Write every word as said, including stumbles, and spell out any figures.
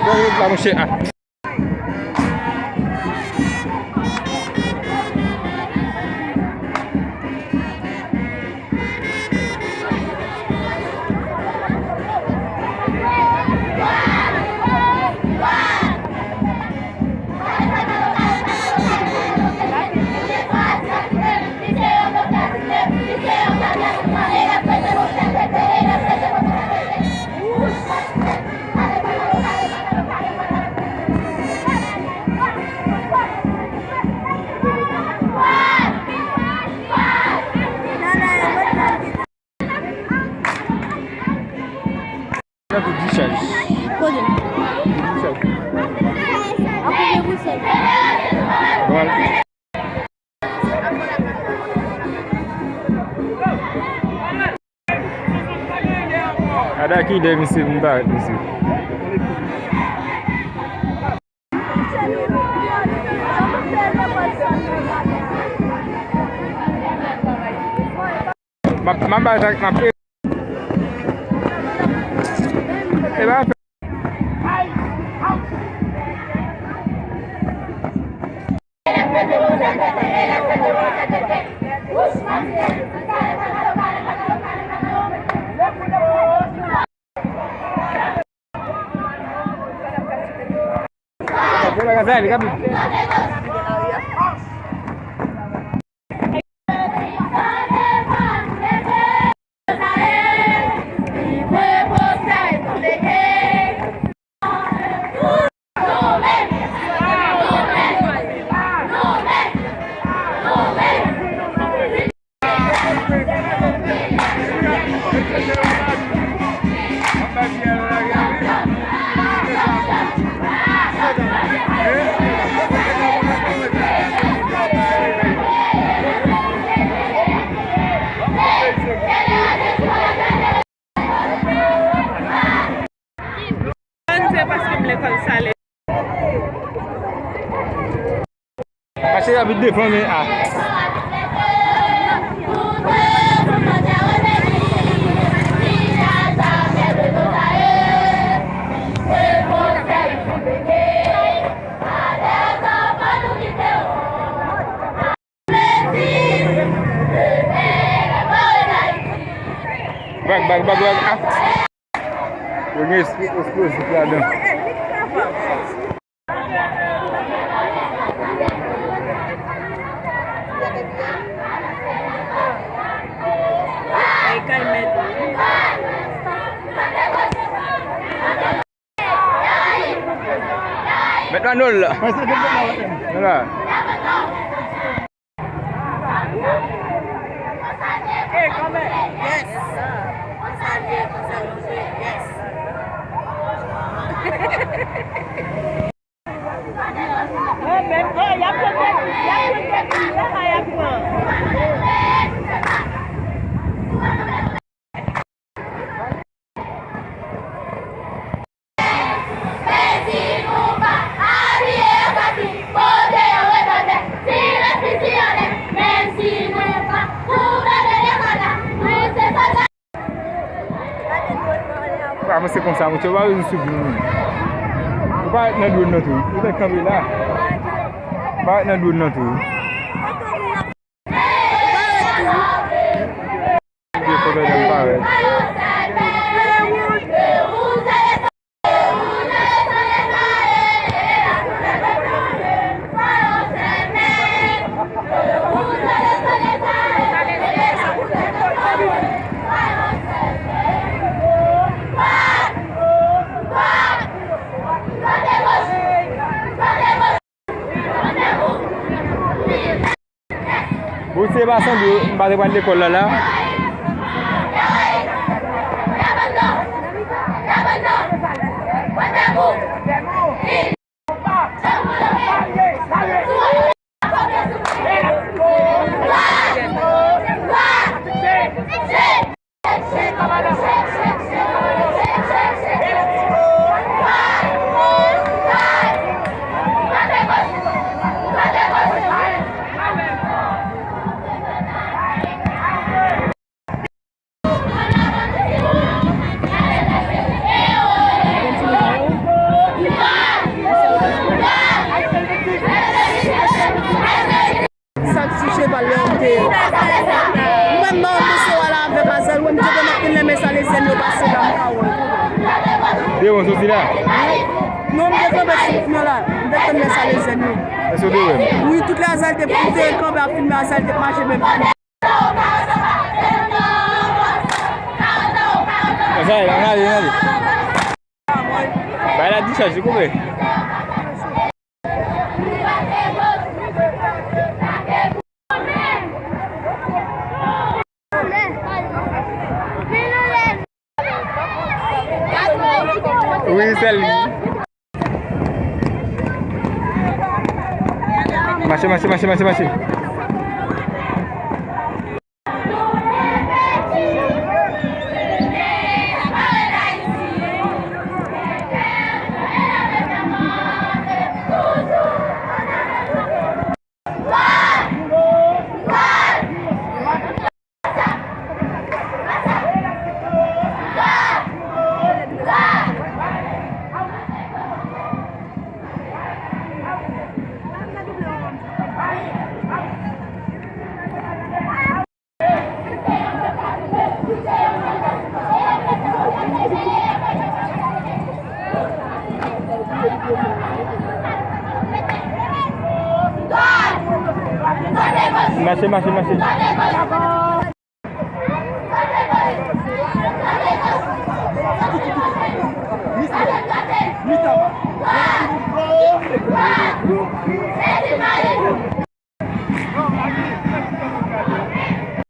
Bon, la, monchè, ah. Nan pou dichaj. Kote? Dichaj. Apre de pou sèl. Bon. Gade ki de misye vin parèt, misye. M ap, m ap bay zak, m ap e pa fè. Ann fè paske m lekòl sale. Mache rapid devan men a. Bag, bag, bag, bag. Ah. Yo gen espri eksplozif ladan. Mèt Manol la. Mwen la. Yes. Yes. Pa avanse konsa, monchè, ou pa bezwen swiv moun. Ou pa ret nan dwòn nan tou. Ou fèk kanpe la. Ou pa ret nan dwòn nan tou. Vye kòmèdyan parèy. Bon, se pa sanble, m pa te pral lekòl la, la. Lè yo pase la, m ka wè l. De wè w soti la? Non, m te kanpe sou pwen la. M te tann lè sa lezèn yo. Èske w te wè m? Wi, tout lè Azal te, te kanpe ap filme, Azal te mache menm. Azal, ann ale, ann ale. Bay la dichaj, li koupe. Wi, sèl li. Mache, mache, mache, mache, mache. Mache, mache, mache.